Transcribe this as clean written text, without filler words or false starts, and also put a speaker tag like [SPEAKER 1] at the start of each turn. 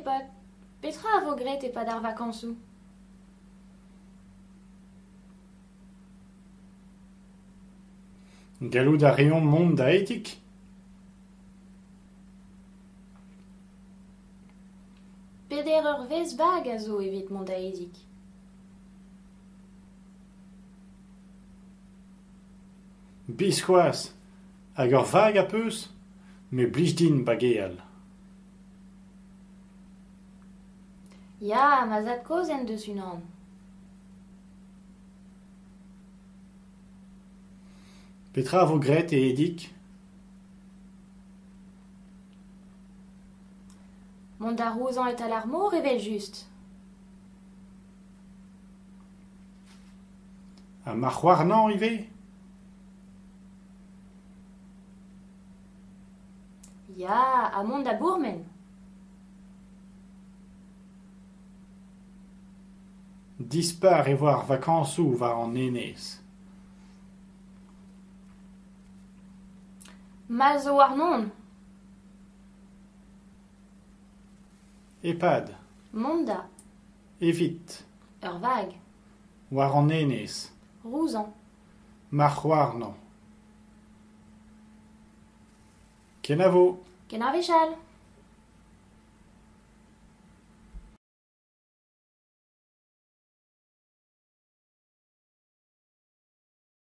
[SPEAKER 1] paotr, petra a vo graet e-pad ar vakañsoù ?
[SPEAKER 2] Gallout a reomp mont da Edig ?
[SPEAKER 1] Peder eurvezh bag a zo evit mont da Edig.
[SPEAKER 2] Biskoazh ! Hag ur vag az peus ? Me 'blij din bageal.
[SPEAKER 1] Ya, ma zad-kozh en deus unan.
[SPEAKER 2] Petra a vo graet e Edig ?
[SPEAKER 1] Mont da rouzañ e-tal ar mor evel-just.
[SPEAKER 2] Ha marc'h-houarnañ ivez ?
[SPEAKER 1] Ya, ha mont da bourmen.
[SPEAKER 2] Dispar e vo ar vakañsoù war an enez.
[SPEAKER 1] Mall zo warnon !
[SPEAKER 2] E-pad.
[SPEAKER 1] Mont da.
[SPEAKER 2] Evit.
[SPEAKER 1] Ur vag.
[SPEAKER 2] War an enez.
[SPEAKER 1] Rouzañ.
[SPEAKER 2] Marc'h-houarnañ. Kenavo !
[SPEAKER 1] Kenavo wech all !